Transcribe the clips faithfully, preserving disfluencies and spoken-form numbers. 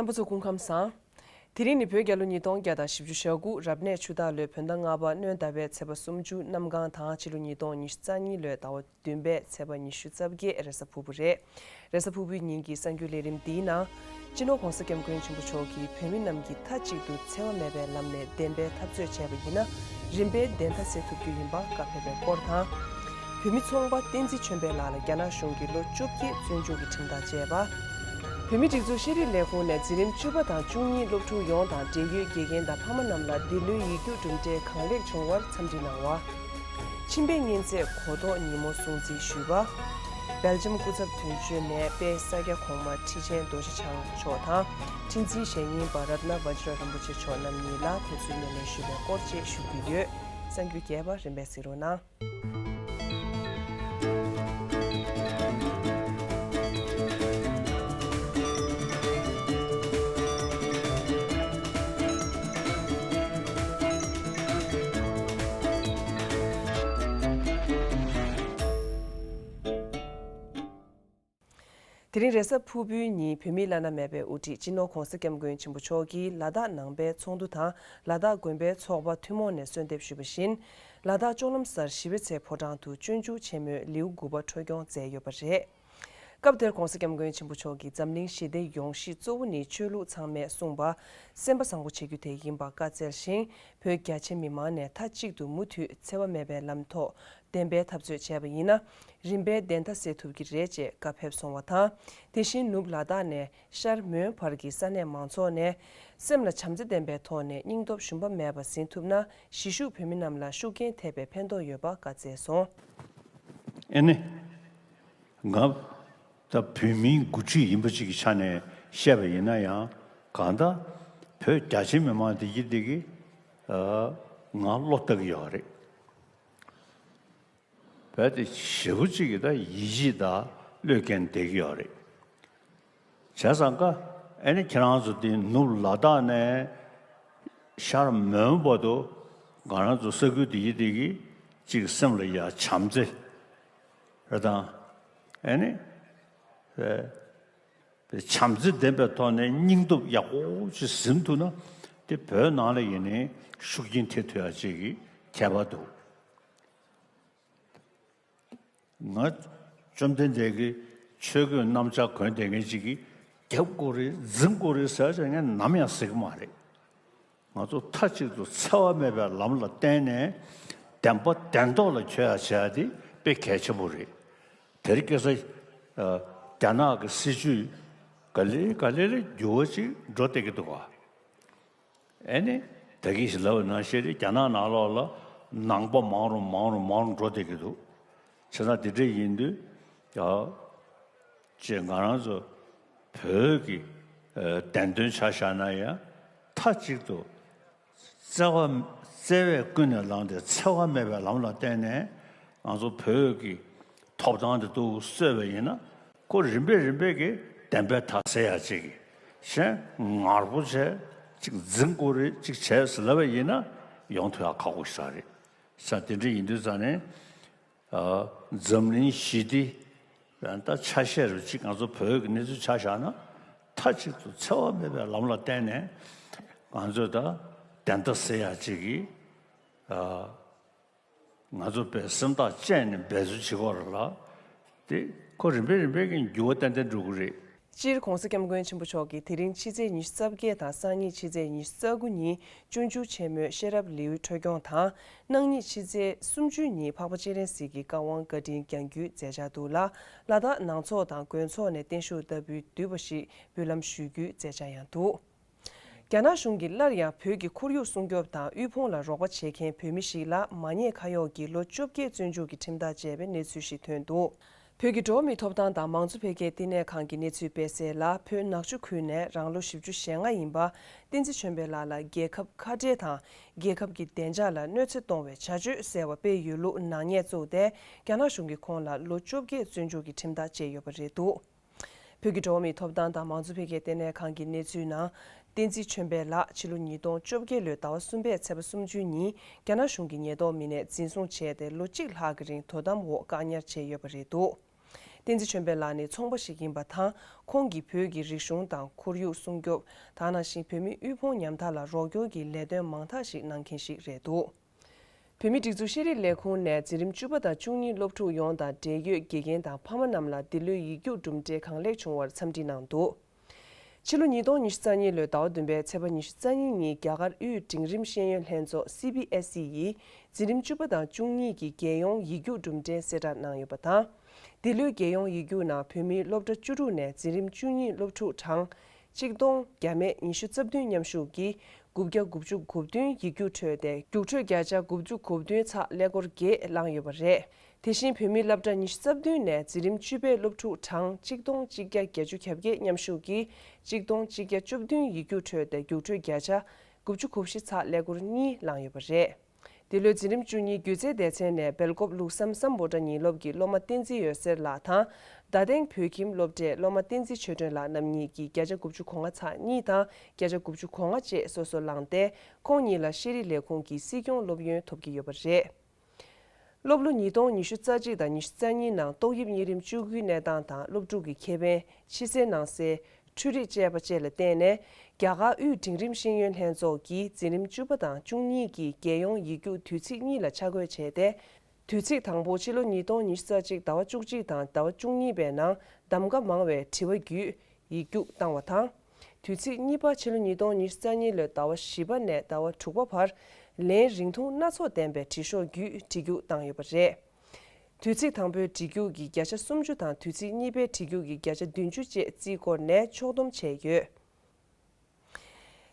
རྣམ་པ་ཚོ་སྐུ་ཁམས་བཟང་། དེ་རིང་ནི་བོད་རྒྱལ་ལོ་ཉིས་སྟོང་བརྒྱ་དང་བཞི་བཅུ་ཞེ་དགུ་རབ་གནས་ཆུ་སྟག་ལོའི་བོད་ཟླ་ལྔ་པ་སྣྲོན་ཟླ་བའི་ཚེས་པ་སུམ་ཅུ་གནམ་གང་དང་ཕྱི་ལོ་ཉིས་སྟོང་ཉི་ཤུ་རྩ་གཉིས་ལོའི་ཟླ་བ་བདུན་པའི་ཚེས་པ་ཉི་ཤུ་རྩ་བརྒྱད་རེས་གཟའ་ཕུར་བུ་རེད། རེས་གཟའ་ཕུར་བུའི་ཉིན་གྱི་གསར་འགྱུར་ལས་རིམ་འདིའི་ནང་། སྤྱི་ནོར་༧གོང་ས་༧སྐྱབས་མགོན་ཆེན་པོ་མཆོག་གིས་བོད་མི་རྣམས་ཀྱིས་མཐའ་གཅིག་ཏུ་འཚེ་བ་མེད་པའི་ལམ་ནས་བདེན་པའི་འཐབ་རྩོད་བྱས་པ་ཡིན་ན། རིམ་པས་བདེན་མཐའ་གསལ་ཐུབ་རྒྱུ་ཡིན་པ་བཀའ་ཕེབས་པའི་སྐོར་དང་། བོད་མི་ཚོང་པ་བསྟན་འཛིན་ཆོས་འཕེལ་ལགས་ལ་རྒྱ་ནག་གཞུང་གིས་ལོ་བཅོ་བརྒྱད་བཙོན་འཇུག་གི་ཁྲིམས་ཐག་བཅད་པ། བོད་མིའི་སྒྲིག་འཛུགས་ཤེས་རིག་ལས་ཁུངས་ནས་འཛིན་རིམ་བཅུ་པ་དང་བཅུ་གཉིས་སློབ་ཕྲུག་ཡོངས་དང་འབྲེལ་ཡོད་དགེ་རྒན་དང་ཕ་མ་རྣམས་ལ་འདི་ལོའི་ཡིག་རྒྱུགས་གྲུབ་འབྲས་གང་ལེགས་བྱུང་བར་འཚམས་འདྲི་གནང་བ། མཆིན་པའི་གཉན་ཚད་གོ་རྟོགས་ཉིན་མོ་སྲུང་བརྩི་ཞུས་པ། སྦེལ་ཇམ་སྐུ་ཚབ་དོན་གཅོད་ནས་དཔལ་ས་སྐྱ་གོང་མ་ཁྲི་ཆེན་རྡོ་རྗེ་འཆང་མཆོག་དང་། ཁྲི་འཛིན་ཞལ་གཉིས་པ་རཏྣ་བཛྲ་རིན་པོ་ཆེ་མཆོག་རྣམ་གཉིས་ལ་ཕེབས་བསུའི་སྣེ་ལེན་ཞུས་པའི་སྐོར་བཅས་ཞུ་རྒྱུ་ཡོད། གསར་འགྱུར་རྒྱས་པ་རིམ་པས་གཟིགས་རོགས་གནང་། དེ་རིང་རེས་གཟའ་ཕུར་བུའི་ཉིན་བོད་མིའི་བླ་ན་མེད་པའི་དབུ་ཁྲིད་སྤྱི་ནོར་༧གོང་ས་༧སྐྱབས་མགོན་ཆེན་པོ་མཆོག་གིས་ལ་དྭགས་ནང་པའི་ཚོགས་འདུ་དང་ལ་དྭགས་དགོན་པའི་ཚོགས་པ་ཐུན་མོང་ནས་གསོལ་འདེབས་ཞུས་པ་བཞིན། ལ་དྭགས་ལྕོག་ལམ་སར་ཞི་བའི་ཚལ་ཕོ་བྲང་དུ་སྤྱོད་འཇུག་ཆེན་མོའི་ལེའུ་དགུ་པ་འཕྲོ་སྐྱོང་མཛད་ཡོད་པ་རེད། སྐབས་དེར་༧གོང་ས་༧སྐྱབས་མགོན་ཆེན་པོ་མཆོག་གིས་འཛམ་གླིང་ཞི་བདེ་ཡོང་གཞི་གཙོ་བོ་ནི་ཆོས་ལུགས་ཚང་མས་གསུངས་པ། སེམས་པ་བཟང་པོ་བྱེད་རྒྱུ་དེ་ཡིན་པ་བཀའ་སྩལ་ཞིང་། བོད་རྒྱ་ཆེ་མི་མང་ནས་མཐའ་གཅིག་ཏུ་མུ་མཐུད་འཚེ་བ་མེད་པའི་ལམ་ཐོག་བདེན་པའི་འཐབ་རྩོད་བྱས་པ་ཡིན་ན། རིམ་པས་བདེན་མཐའ་གསལ་ཐུབ་ཀྱི་རེད་ཅེས་བཀའ་ཕེབས་སོང་བ་དང་། དེ་བཞིན་ནུབ་ལ་དྭགས་ནས་ཤར་མོན་བར་གྱི་ས་གནས་མང་ཚོགས་ནས། སེམས་ལ་བྱམས་བརྩེ་ལྡན་པའི་ཐོག་ནས་སྙིང་སྟོབས་ཞུམ་པ་མེད་པ་ཟིན་ཐུབ་ན། གཞིས་བཞུགས་བོད་མི་རྣམས་ལ་ཤུགས་རྐྱེན་ཐེབས་པའི་ཕན་ཐོགས་ཡོད་པ་བཀའ་སྩལ་སོང་། ཨེ་ནི། ང་ད་བོད་མིའི་འགོ་ཁྲིད་ཡིན་པ་ཅིག་གི་ཆ་ནས་བཤད་པ་ཡིན་ན་ཡང་། གང་ལྟར་བོད་རྒྱ་ཆེ་མི་མང་དེ་གི་དེ་གི་ཨ་ང་བློ་གཏད་ཀྱི་ཡོད་རེད། བོད་དེ་ཞེ་པོ་ཅིག་གི་ད་ཡིད་ཆེས་དང་བློས་འགེལ་བསྡད་ཀྱི་ཡོད་རེད། བྱས་ཙང་ཀ་ཨེ་ནི་ཁྱེད་རང་ཚོ་དེ་ནུབ་ལ་དྭགས་ནས་ཤར་མོན་བར་དུ་ང་རང་ཚོ་ས་ཁུལ་དེ་ཡི་དེ་གི་ཅིག་སེམས་ལ་ཡ་བྱམས་བརྩེ་རེད་དང་། ཨེ་ནི་བྱམས་བརྩེ་ལྡན་པའི་ཐོག་ནས་སྙིང་སྟོབས་ཡག་པོ་ཅིག་ཟིན་ཐུབ་ན། དེ་བོད་ནང་ལ་ཡིན་ནའི་ཤུགས་རྐྱེན་ཐེབས་ཐུབ་ཡ་ཅིག་གི་ཁྱད་པར་འདུག་ང་བཅོམ་ལྡན་འདས་ཀྱི་ཆོས་གོས་གནམ་ལྕགས་གོན་བསྡད་མཁན་ཅིག་གིས་རྒྱབ་དགོས་རེད་འཛིང་དགོས་རེད་ཟེར་ཅིག་ངས་ནམ་ཡང་ཟེར་གི་མ་རེད། ང་ཚོ་མཐའ་གཅིག་ཏུ་འཚེ་བ་མེད་པའི་ལམ་ལ་བརྟེན་ནས་བདེན་པ་བདེན་ཐོག་ལ་འཁྱོལ་ཡ་བྱེད་ཡ་དེ་དཔེ་གལ་ཆེན་པོ་རེད། དེར་སྐྱེས་ས་རྒྱ་ནག་གི་སྲིད་བྱུས་ག་ལེ་ག་ལེ་ལ་འགྱུར་བ་ཅིག་འགྲོ་བསྡད་ཀྱི་འདུག་ག་ཨེ་ནི། ད་གིན་ཞིག་ལབ་པ་ནང་བཞིན་རེད། རྒྱ་ནག་ནང་ལོགས་ལ་ནང་པ་མང་རུ་མང་རུ་མང་རུ་འགྲོ་བསྡད་ཀྱི་འདུག་བྱས་ཙང་དེ་འདྲ་ཡིན་དུས་ཡ། ཅེས་ང་རང་ཚོ་བོད་ཀྱི་ཨ་བདེན་དོན་ཆ་བཞག་ན་ཡང་མཐའ་གཅིག་ཏུ་བརྩེ་བ་བརྩེ་བས་ཀུན་ནས་བསླངས་ཏེ་འཚེ་བ་མེད་པའི་ལམ་ལ་བརྟེན་ནས་ང་ཚོ་བོད་ཀྱི་ཐོབ་ཐང་དེ་ཚོ་རྩོད་པ་ཡིན་ན། ཁོ་རིམ་པས་རིམ་པས་ཀྱིས་བདེན་པའི་མཐའ་གསལ་ཡ་ཅིག་གཞན་ངར་པོ་བྱས་ཅིག་འཛིང་དགོས་རེད་ཅིག་བྱས་ཟེར་ལབ་པ་ཡིན་ན་ཡོང་ཐུབ་ཡ་ཁག་པོ་ཞིག་རེད། ས་དེ་འདྲ་ཡིན་དུས་ཙང་ནས་ཨ་འཛམ་གླིང་ཞི་བདེ་ཡང་ད་ཆ་ཤས་རུ་ཅིག་ང་ཚོ་བོད་ཀྱི་གནས་ཚུལ་ཆ་བཞག་ན་མཐའ་གཅིག་ཏུ་འཚེ་བ་མེད་པའི་ལམ་ལ་བརྟེན་ནས་ང་ཚོས་ད་བདེན་མཐའ་གསལ་ཡ་ཅིག་གིས་ཨ། ང་ཚོ་དཔེ་སེམས་ཐག་བཅད་ནས་འབད་རྩོལ་བྱེད་དགོས་རེད་ལ། དེ་ཁོ་རིམ་པས་རིམ་པས་ཀྱི་འགྱུར་བ་ཏན་ཏན་འགྲོ་གི་རེད། སྤྱིར་༧གོང་ས་༧སྐྱབས་མགོན་ཆེན་པོ་མཆོག་གིས་དེ་རིང་ཕྱི་ཚེས་ཉི་ཤུ་རྩ་བརྒྱད་དང་སང་ཉིན་ཕྱི་ཚེས་ཉི་ཤུ་རྩ་དགུ་ཉིན་སྤྱོད་འཇུག་ཆེན་མོའི་ཤེས་རབ་ལེའུའི་འཕྲོ་སྐྱོང་དང་། གནངས་ཉིན་ཕྱི་ཚེས་སུམ་ཅུ་ཉིན་འཕགས་པ་སྤྱན་རས་གཟིགས་ཀྱི་བཀའ་དབང་བཀའ་དྲིན་བསྐྱང་རྒྱུའི་མཛད་འཆར་འདུག་ལ། ལ་དྭགས་ནང་ཚོགས་དང་དགོན་ཚོགས་ནས་བརྟན་བཞུགས་ལྟ་བུའི་འདུས་པ་ཞིག་འབུལ་ལམ་ཞུ་རྒྱུའི་མཛད་འཆར་ཡང་འདུག་རྒྱ་ནག་གཞུང་གིས་སླར་ཡང་བོད་ཀྱི་ཁོར་ཡུག་སྲུང་སྐྱོབ་དང་དབུལ་ཕོངས་ལ་རོགས་པ་བྱེད་མཁན་བོད་མི་ཞིག་ལ་མ་ཉེས་ཁ་གཡོགས་ཀྱིས་ལོ་བཅོ་བརྒྱད་བཙོན་འཇུག་གི་ཁྲིམས་ཐག་བཅད་པའི་གནས་ཚུལ་ཞིག་ཐོན་འདུག་བོད་ཀྱི་འགྲོ་བ་མིའི་ཐོབ་ཐང་དང་མང་གཙོ་འཕེལ་རྒྱས་བསྟི་གནས་ཁང་གི་གནས་ཚུལ་སྤེལ་གསལ་ལ། བོད་ནག་ཆུ་ཁུལ་ནས་རང་ལོ་བཞི་བཅུ་ཞེ་ལྔ་ཡིན་པ་བསྟན་འཛིན་ཆོས་འཕེལ་ལགས་ལ་རྒྱལ་ཁབ་ཁ་བྲལ་དང་རྒྱལ་ཁབ་ཀྱི་བདེ་འཇགས་ལ་གནོད་འཚེ་གཏོང་བའི་བྱ་སྤྱོད་ཟེར་བ་སྤེལ་ཡོད་ལུགས་ནག་ཉེས་བཙུགས་ཏེ། རྒྱ་ནག་གཞུང་གིས་ཁོང་ལ་ལོ་བཅོ་བརྒྱད་བཙོན་འཇུག་གི་ཁྲིམས་ཐག་བཅད་ཡོད་པ་རེད་འདུག་བོད་ཀྱི་འགྲོ་བ་མིའི་ཐོབ་ཐང་དང་མང་གཙོ་འཕེལ་རྒྱས་ལྟེ་གནས་ཁང་གི་གནས་ཚུལ་ནང་། བསྟན་འཛིན་ཆོས་འཕེལ་ལགས་ཕྱི་ལོ་ཉིས་སྟོང་བཅོ་བརྒྱད་ལོའི་ཟླ་བ་གསུམ་པའི་ཚེས་པ་སུམ་ཅུ་ཉིན་རྒྱ་ནག་གཞུང་གི་ཉེན་རྟོག་མི་སྣས་འཛིན་བཟུང་བྱས་ཏེ་ལོ་གཅིག་ལྷག་གི་རིང་དོ་དམ་འོག་བཀག་ཉར་བྱས་ཡོད་པ་རེད་འདུག་བསྟན་འཛིན་ཆོས་འཕེལ་ལགས་ནི་ཚོང་པ་ཞིག་ཡིན་པ་དང་། ཁོང་གིས་བོད་ཀྱི་རིག་གཞུང་དང་ཁོར་ཡུག་སྲུང་སྐྱོབ། ད་ག་ནང་བཞིན་བོད་མིའི་དབུལ་ཕོངས་ཉམ་ཐག་ལ་རོགས་སྐྱོར་གྱི་ལས་དོན་མང་དག་ཞིག་གནང་མཁན་ཞིག་རེད་འདུག་བོད་མིའི་སྒྲིག་འཛུགས་ཤེས་རིག་ལས་ཁུངས་ནས་འཛིན་རིམ་བཅུ་པ་དང་བཅུ་གཉིས་སློབ་ཕྲུག་ཡོངས་དང་འབྲེལ་ཡོད་དགེ་རྒན་དང་ཕ་མ་རྣམས་ལ་འདི་ལོའི་ཡིག་རྒྱུགས་གྲུབ་འབྲས་གང་ལེགས་བྱུང་བར་འཚམས་འདྲི་གནང་འདུག་ཕྱི་ལོ་ཉིས་སྟོང་ཉི་ཤུ་རྩ་གཉིས་ལོའི་ཟླ་བ་བདུན་པའི་ཚེས་པ་ཉི་ཤུ་རྩ་གཉིས་ཉིན་རྒྱ་གར་དབུས་འབྲིང་རིམ་ཤེས་ཡོན་ལྷན་ཚོགས་སི་བི་ཨེས་ཨི་ཡིས་འཛིན་རིམ་བཅུ་པ་དང་བཅུ་གཉིས་ཀྱི་རྒྱལ་ཡོངས་ཡིག་རྒྱུགས་གྲུབ་འབྲས་གསལ་བསྒྲགས་གནང་ཡོད་པ་དང་། འདི་ལོའི་རྒྱལ་ཡོངས་ཡིག་རྒྱུགས་ནང་བོད་མིའི་སློབ་གྲྭ་བཅུ་དྲུག་ནས་འཛིན་རིམ་བཅུ་གཉིས་སློབ་ཕྲུག་གྲངས་གཅིག་སྟོང་བརྒྱ་མེད་ཉི་ཤུ་རྩ་བདུན་མཉམ་ཞུགས་ཀྱིས་དགུ་བརྒྱ་དགུ་བཅུ་གོ་བདུན་ཡིག་རྒྱུགས་འཕྲོད་དེ། རྒྱུགས་འཕྲོད་བརྒྱ་ཆ་དགུ་བཅུ་གོ་བདུན་ཚེག་ཀླད་ཀོར་བརྒྱད་བླངས་ཡོད་པ་རེད། དེ་བཞིན་བོད་མིའི་སློབ་གྲྭ་ཉི་ཤུ་རྩ་བདུན་ནས་འཛིན་རིམ་བཅུ་པའི་སློབ་ཕྲུག་གྲངས་གཅིག་སྟོང་གཅིག་བརྒྱ་བརྒྱད་ཅུ་གྱ་བརྒྱད་མཉམ་ཞུགས་ཀྱིས་གཅིག་སྟོང་གཅིག་བརྒྱ་བཅུ་བདུན་ཡིག་རྒྱུགས་འཕྲོད་དེ། རྒྱུགས་འཕྲོད་བརྒྱ་ཆ་དགུ་བཅུ་གོ་བཞི་ཚེག་ཀླད་ཀོར་གཉིས་བླངས་ཡོད་པ་རེད། འདི་ལོའི་འཛིན་རིམ་བཅུ་གཉིས་སྒྱུ་རྩལ་སྡེ་ཚན་ནས་སྦེལ་ཀོབ་ལུགས་བསམ་སམ་བྷོ་ཊ་གཉིས་སློབ་ཀྱི་སློབ་མ་བསྟན་འཛིན་འོད་ཟེར་ལགས་དང་། རྡ་སྟེང་བོད་ཁྱིམ་སློབ་གྲྭའི་སློབ་མ་བསྟན་འཛིན་ཆོས་སྒྲོན་ལགས་རྣམ་གཉིས་ཀྱིས་བརྒྱ་ཆ་དགུ་བཅུ་གོ་ལྔ་ཚེག་གཉིས་དང་བརྒྱ་ཆ་དགུ་བཅུ་གོ་ལྔ་བཅས་སོ་སོ་བླངས་ཏེ། ཁོང་གཉིས་ལ་ཤེས་རིག་ལས་ཁུངས་ཀྱི་སྲིད་སྐྱོང་སློབ་ཡོན་ཐོབ་ཀྱི་ཡོད་པ་རེད། སློབ་ལོ་ཉིས་སྟོང་ཉི་ཤུ་རྩ་གཅིག་དང་ཉི་ཤུ་རྩ་གཉིས་ནང་ཏོག་དབྱིབས་གཉན་རིམས་བཅུ་དགུའི་གནས་སྟངས་དང་སློབ་ཕྲུག་གི་ཁེ་ཕན། ཕྱི་གསལ་ནང་གསལ། འཕྲུལ་རིག་བཅས་པ་བཅས་ལ་བརྟེན་ནས། རྒྱ་གར་དབུས་འབྲིང་རིམ་ཤེས་ཡོན་ལྷན་ཚོགས་ཀྱིས་འཛིན་རིམ་བཅུ་པ་དང་བཅུ་གཉིས་ཀྱི་རྒྱལ་ཡོངས་ཡིག་རྒྱུགས་དུས་ཚིགས་གཉིས་ལ་ཆ་བགོས་བྱས་ཏེ། དུས་ཚིགས་དང་པོ་ཕྱི་ལོ་ཉིས་སྟོང་ཉི་ཤུ་རྩ་གཅིག་ཟླ་བ་བཅུ་གཅིག་དང་ཟླ་བ་བཅུ་གཉིས་པའི་ནང་གདམ་ག་མང་བའི་དྲི་བ་བརྒྱུད་ཡིག་རྒྱུགས་བཏང་བ་དང་། དུས་ཚིགས་གཉིས་པ་ཕྱི་ལོ་ཉིས་སྟོང་ཉི་ཤུ་རྩ་གཉིས་ལོའི་ཟླ་བ་བཞི་པ་ནས་ཟླ་བ་དྲུག་པ་བར་ལན་རིང་ཐུང་སྣ་ཚོགས་ལྡན་པའི་དྲི་ཤོག་བརྒྱུད་དྲི་རྒྱུགས་བཏང་ཡོད་པ་རེད། དུས་ཚིགས་དང་པོའི་དྲི་རྒྱུགས་ཀྱི་བརྒྱ་ཆ་སུམ་ཅུ་དང་དུས་ཚིགས་གཉིས་པའི་དྲི་རྒྱུགས་ཀྱི་བརྒྱ་ཆ་བདུན་ཅུ་བཅས་རྩིས་སྐོར་ནས་ཕྱོགས་བསྡོམས་བྱས་ཡོད།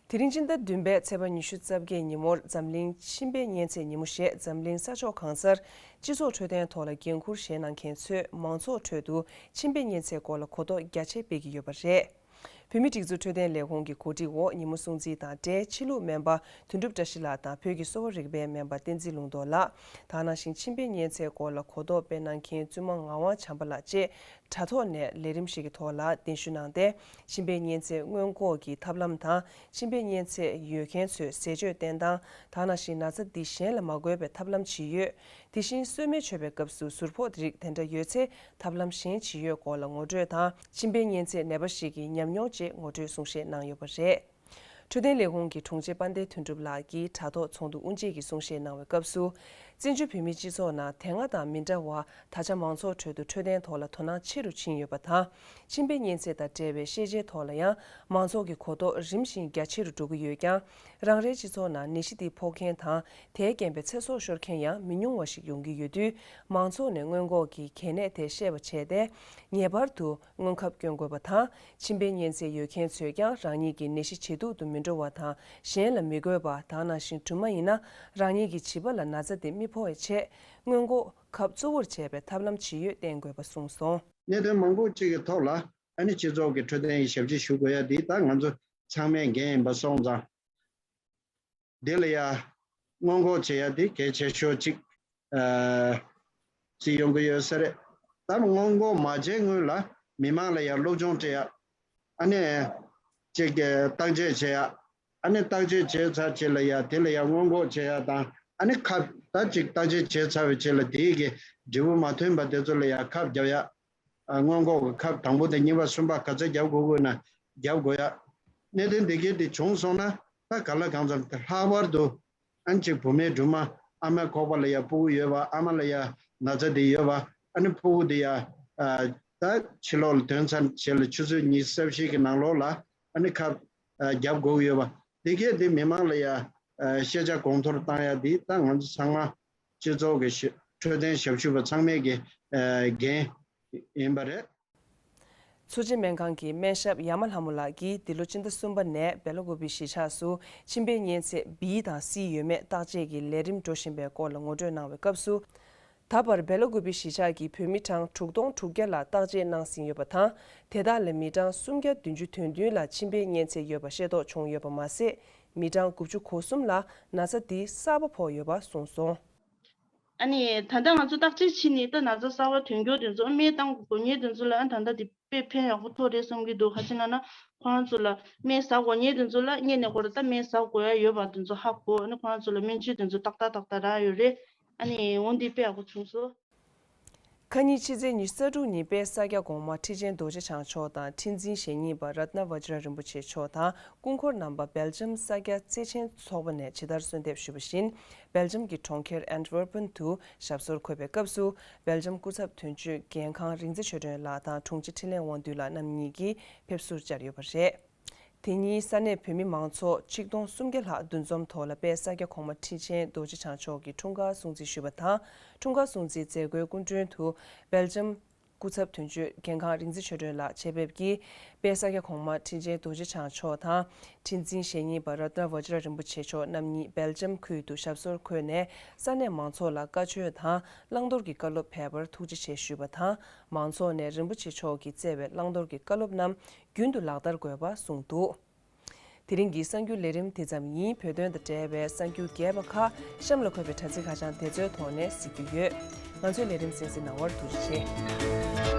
དེ་རིང་སྤྱི་ཟླ་བདུན་པའི་ཚེས་པ་ཉི་ཤུ་རྩ་བརྒྱད་ཉིན་མོར་འཛམ་གླིང་མཆིན་པའི་གཉན་ཚད་ཉིན་མོ་ཞེས་འཛམ་གླིང་ས་ཕྱོགས་གང་སར་སྤྱི་ཚོགས་འཕྲོད་བསྟེན་ཐོག་ལ་འགན་འཁུར་བཞེས་གནང་མཁན་ཚོས་མང་ཚོགས་ཁྲོད་དུ་མཆིན་པའི་གཉན་ཚད་སྐོར་ལ་གོ་རྟོགས་རྒྱ་ཆེ་སྤེལ་གྱི་ཡོད་པ་རེད། བོད་མིའི་སྒྲིག་འཛུགས་འཕྲོད་བསྟེན་ལས་ཁུངས་ཀྱི་གོ་སྒྲིག་འོག་ཉིན་མོ་སྲུང་བརྩི་དང་འབྲེལ་ཕྱི་ལུགས་སྨན་པ་དོན་གྲུབ་བཀྲ་ཤིས་ལགས་དང་བོད་ཀྱི་གསོ་བ་རིག་པའི་སྨན་པ་བསྟན་འཛིན་ལུང་རྟོགས་ལགས། ད་ག་ནང་བཞིན་མཆིན་པའི་གཉན་ཚད་སྐོར་ལ་གོ་རྟོགས་སྤེལ་གནང་མཁན་བཙུན་མ་ངག་དབང་བྱམས་པ་ལགས་བཅས་དྲ་ཐོག་ནས་ལས་རིམ་ཞིག་གི་ཐོག་ལ་གདན་ཞུ་གནང་སྟེ། མཆིན་པའི་གཉན་ཚད་སྔོན་འགོག་གི་ཐབས་ལམ་དང་། མཆིན་པའི་གཉན་ཚད་ཡོད་མཁན་ཚོས་ཟས་སྤྱོད་བསྟེན་སྟངས། ད་ག་ནང་བཞིན་ན་ཚ་འདི་གཞན་ལ་མ་འགོས་པའི་ཐབས་ལམ་ཇི་ཡོད། དེ་བཞིན་གསོལ་སྨན་མཆོད་པའི་སྐབས་སུ་ཟུར་ཕོག་རིགས་དེ་འདྲ་ཡོད་ཚེ་ཐབས་ལམ་གཞན་ཇི་ཡོད་སྐོར་ལ་ངོ་སྤྲོད་དང་། མཆིན་པའི་གཉན་ཚད་ནད་པ་ཞིག་གི་ཉམས་མྱོང་བཅས་ངོ་སྤྲོད་གསུང་བཤད་གནང་ཡོད་པ་རེད། འཕྲོད་བསྟེན་ལས་ཁུངས་ཀྱི་དྲུང་ཆེ་དཔལ་ལྡན་དོན་གྲུབ་ལགས་ཀྱིས་དྲ་ཐོག་ཚོགས་འདུ་དབུ་འབྱེད་ཀྱི་གསུང་བཤད་གནང་བའི་སྐབས་སུ། བཙན་བྱོལ་བོད་མིའི་སྤྱི་ཚོགས་ནང་དེ་སྔ་དང་མི་འདྲ་བར་ད་ཆ་མང་ཚོགས་ཁྲོད་དུ་འཕྲོད་བསྟེན་ཐོག་ལ་དོ་སྣང་ཆེ་རུ་ཕྱིན་ཡོད་པ་དང་། མཆིན་པའི་གཉན་ཚད་དང་འབྲེལ་བའི་ཤེས་བྱའི་ཐོག་ལ་ཡང་མང་ཚོགས་ཀྱི་གོ་རྟོགས་རིམ་བཞིན་རྒྱ་ཆེ་རུ་འགྲོ་གི་ཡོད་ཀྱང་། རང་རེའི་སྤྱི་ཚོགས་ནང་ནད་གཞི་འདི་ཕོག་མཁན་དང་། དེའི་རྐྱེན་པས་ཚེ་སྲོག་ཤོར་མཁན་ཡང་མི་ཉུང་བ་ཞིག་ཡོང་གི་ཡོད་དུས། མང་ཚོགས་ནས་སྔོན་འགོག་གི་གལ་གནད་དེ་ཤེས་པ་བྱས་ཏེ། ངེས་པར་དུ་སྔོན་ཁབ་སྐྱོན་དགོས་པ་དང་། མཆིན་པའི་གཉན་ཚད་ཡོད་མཁན་ཚོས་ཀྱང་རང་ཉིད་ཀྱི་ནད་གཞི་ཇེ་སྡུག་ཏུ་མི་འགྲོ་བ་དང་། གཞན་ལ་མི་འགོས་པ། ད་ག་ནང་བཞིན་སྦྲུམ་མ་ཡིན་ན་རང་ཉིད་ཀྱི་བྱིས་པ་ལ་ན་ཚ་དེ་མི་ཕོག་པའི་ཆེད། སྔོན་འགོག་ཁབ་གཙོ་བོར་བྱས་པའི་ཐབས་ལམ་ཇི་ཡོད་བསྟེན་དགོས་པ་གསུངས་སོང་། གནད་དོན་མང་པོ་གཅིག་གི་ཐོག་ལ་ཨ་ནི་སྤྱི་ཚོགས་ཀྱི་འཕྲོད་བསྟེན་གྱི་ཞབས་ཕྱི་ཞུ་དགོས་ཡ་འདི་ད་ང་ཚོ་ཚང་མའི་འགན་ཡིན་པ་སོང་ཙང་། འདི་ལ་ཡ་སྔོན་འགོག་བྱེད་ཡ་དེ་གལ་ཆེ་ཤོས་གཅིག་ཨ་ཅིག་ཡོང་གི་ཡོད་ས་རེད། ད་སྔོན་འགོག་མ་བྱས་སྔོན་ལ་མི་མང་ལ་ཡ་སློབ་སྦྱོང་སྤྲད་ཡ། ཨ་ནི་ཅིག་གི་བརྟག་དཔྱད་བྱེད་ཡ། ཨ་ནི་བརྟག་དཔྱད་བྱས་ཚར་རྗེས་ལ་ཡ་དེ་ལ་ཡ་སྔོན་འགོག་བྱེད་ཡ་དང་། ཨ་ནི་ཁབ་ད་ཅིག་བརྟག་དཔྱད་བྱས་ཚར་བའི་རྗེས་ལ་དེའི་གི་འབྲས་བུ་མ་ཐོན་པ་དེ་ཚོ་ལ་ཡ་ཁབ་བརྒྱབ་ཡ། ཨ་སྔོན་འགོག་གི་ཁབ་དང་པོ་དང་གཉིས་པ་གསུམ་པ་ག་ཚོད་བརྒྱབ་དགོས་དགོས་ན་བརྒྱབ་དགོས་ཡ། གནད་དོན་འདི་གས་དེ་བྱུང་སོང་ན་ད་ག་ལ་གང་འཚམ་ལྷག་པར་དུ་ཨ་ནི་ཅིག་བུད་མེད་སྦྲུམ་མ་ཨ་མའི་ཁོག་པ་ལ་ཡ་ཕྲུ་གུ་ཡོད་པ། ཨ་མ་ལ་ཡ་ན་ཚ་དེ་ཡོད་པ། ཨ་ནི་ཕྲུ་གུ་དེ་ཡ་ཨ་ད་ཕྱི་ལོགས་ལ་ཐོན་ཚར་རྗེས་ལ་ཆུ་ཚོད་ཉི་ཤུ་རྩ་བཞི་གི་ནང་ལོགས་ལ་ཨ་ནི་ཁབ་ཨ་བརྒྱབ་དགོས་ཀྱི་ཡོད་པ། འདི་གས་དེ་མི་མང་ལ་ཡ་ཨ་ཤེས་བྱ་གོང་མཐོར་བཏང་ཡ་དེ་ད་ང་ཚོ་ཚང་མ་སྤྱི་ཚོགས་ཀྱི་ཞབས་འཕྲོད་བསྟེན་ཞབས་ཞུ་བ་ཚང་མའི་གི་ཨ་འགན་ཡིན་པ་རེད། མཚོ་སྐྱེས་སྨན་ཁང་གི་སྨན་ཞབས་ཡ་མ་ལྷ་མོ་ལགས་ཀྱིས་འདི་ལོ་སྤྱི་ཟླ་གསུམ་པ་ནས་སྦེ་ལ་ཀུ་པེ་གཞིས་ཆགས་སུ་མཆིན་པའི་གཉན་ཚད་B་དང་C་ཡོད་མེད་བརྟག་དཔྱད་ཀྱི་ལས་རིམ་འགྲོ་བཞིན་པའི་སྐོར་ལ་ངོ་སྤྲོད་གནང་བའི་སྐབས་སུ། ད་བར་སྦེ་ལ་ཀུ་པེ་གཞིས་ཆགས་ཀྱི་བོད་མི་གྲངས་དྲུག་སྟོང་དྲུག་བརྒྱ་ལ་བརྟག་དཔྱད་གནང་ཟིན་ཡོད་པ་དང་། དེ་དག་ལས་མི་གྲངས་སུམ་བརྒྱ་བདུན་ཅུ་དོན་བདུན་ལ་མཆིན་པའི་གཉན་ཚད་ཡོད་པ་ཤེས་རྟོགས་བྱུང་ཡོད་པ་མ་ཟད། མི་གྲངས་དགུ་བཅུ་གོ་གསུམ་ལ་ན་ཚ་འདི་གསར་པ་ཕོག་ཡོད་པ་གསུངས་སོང་། ཨ་ནི་ད་ལྟ་ང་ཚོ་བརྟག་དཔྱད་བྱས་ནས་ད་ན་ཚ་གསར་པ་ཐོན་མཁན་དེ་ཚོ་སྨན་བཏང་དགོས་མཁན་དེ་ཚོ་ལ་ཨ་ད་ལྟ་དེ་དཔེ་ཕན་ཡག་པོ་ཐོགས་རེད་བསམ་གྱི་འདུག་ག་ཅི་ལབ་ན་ཁོ་རང་ཚོ་ལ་སྨན་ཟ་དགོས་མཁན་དེ་ཚོ་ལ་སྔོན་ནས་ཁོ་རང་ད་སྨན་ཟ་དགོས་ཡ་ཡོད་པ་དེ་ཚོ་ཧ་གོ། ཨ་ནི་ཁོ་རང་ཚོ་ལ་སྨན་བཅོས་དེ་ཚོ་ཏག་ཏག་ཏག་ཏག་རག་ཡོད་རེད། ཨ་ནི་འོ་འདི་དཔེ་ཡག་པོ་བྱུང་སོང་། ཁ་ཉིན་ཕྱི་ཚེས་ཉི་ཤུ་རྩ་དྲུག་ཉིན་དཔལ་ས་སྐྱ་གོང་མ་ཁྲི་ཆེན་རྡོ་རྗེ་འཆང་མཆོག་དང་ཁྲི་འཛིན་ཞེ་གཉིས་པ་རཏྣ་བཛྲ་རིན་པོ་ཆེ་མཆོག་དང་སྐུ་འཁོར་རྣམ་པ་སྦེལ་ཇམ་ས་སྐྱ་བརྩེ་ཆེན་ཚོགས་པ་ནས་ཇི་ལྟར་གསོལ་འདེབས་ཞུས་པ་བཞིན། སྦེལ་ཇམ་གྱི་གྲོང་ཁྱེར་ཨན་ཏི་ཝེར་པན་དུ་ཞབས་སོར་འཁོད་པའི་སྐབས་སུ། སྦེལ་ཇམ་སྐུ་ཚབ་དོན་གཅོད་རྒན་ཁང་རིག་འཛིན་ཆོས་སྒྲོན་ལགས་དང་དྲུང་ཆེ་འཕྲིན་ལས་དབང་འདུས་ལགས་རྣམ་གཉིས་ཀྱིས་ཕེབས་བསུར་བཅར་ཡོད་པ་རེད། དེ་ཉིན་ས་གནས་བོད་མི་མང་ཚོགས་ཆིག་སྟོང་སུམ་བརྒྱ་ལྷག་འདུ་འཛོམས་ཐོག་ལ་དཔལ་ས་སྐྱ་གོང་མ་ཁྲི་ཆེན་རྡོ་རྗེ་འཆང་མཆོག་གི་འཁྲུངས་སྐར་སྲུང་བརྩི་ཞུས་པ་དང་། འཁྲུངས་སྐར་སྲུང་བརྩིའི་མཛད་སྒོའི་སྐུ་མགྲོན་དུ་སྦེལ་ཇམ་སྐུ་ཚབ་དོན་གཅོད་རྒན་ཁང་རིག་འཛིན་ཆོས་སྒྲོན་ལགས་ཆེད་ཕེབས་ཀྱིས། དཔལ་ས་སྐྱ་གོང་མ་ཁྲི་ཆེན་རྡོ་རྗེ་འཆང་མཆོག་དང་། ཁྲི་འཛིན་ཞེ་གཉིས་པ་རཏྣ་བཛྲ་རིན་པོ་ཆེ་མཆོག་རྣམ་གཉིས་སྦེལ་ཇམ་ཁུལ་དུ་ཞབས་སོར་འཁོད་ནས། ས་གནས་མང་ཚོགས་ལ་བཀའ་ཆོས་དང་བླང་དོར་གྱི་བཀའ་སློབ་ཕེབས་པར་ཐུགས་རྗེ་ཆེ་ཞུས་པ་དང་། མང་ཚོགས་ནས་རིན་པོ་ཆེ་མཆོག་གིས་བསྩལ་བའི་བླང་དོར་གྱི་བཀའ་སློབ་རྣམས་རྒྱུན་དུ་ལག་བསྟར་དགོས་པ་གསུངས་འདུག་དེ་རིང་གི་གསར་འགྱུར་ལས་རིམ་དེ་ཙམ་ཡིན། བོད་དོན་དང་འབྲེལ་བའི་གསར་འགྱུར་རྒྱས་པ་ཁག་གཤམ་ལ་འཁོད་པའི་དྲ་ཚིགས་ཁ་བྱང་དེ་ཚོའི་ཐོག་ནས་གཟིགས་རྒྱུ་ཡོད། ང་ཚོའི་ལས་རིམ་གསན་གཟིགས་གནང་བར་ཐུགས་རྗེ་ཆེ།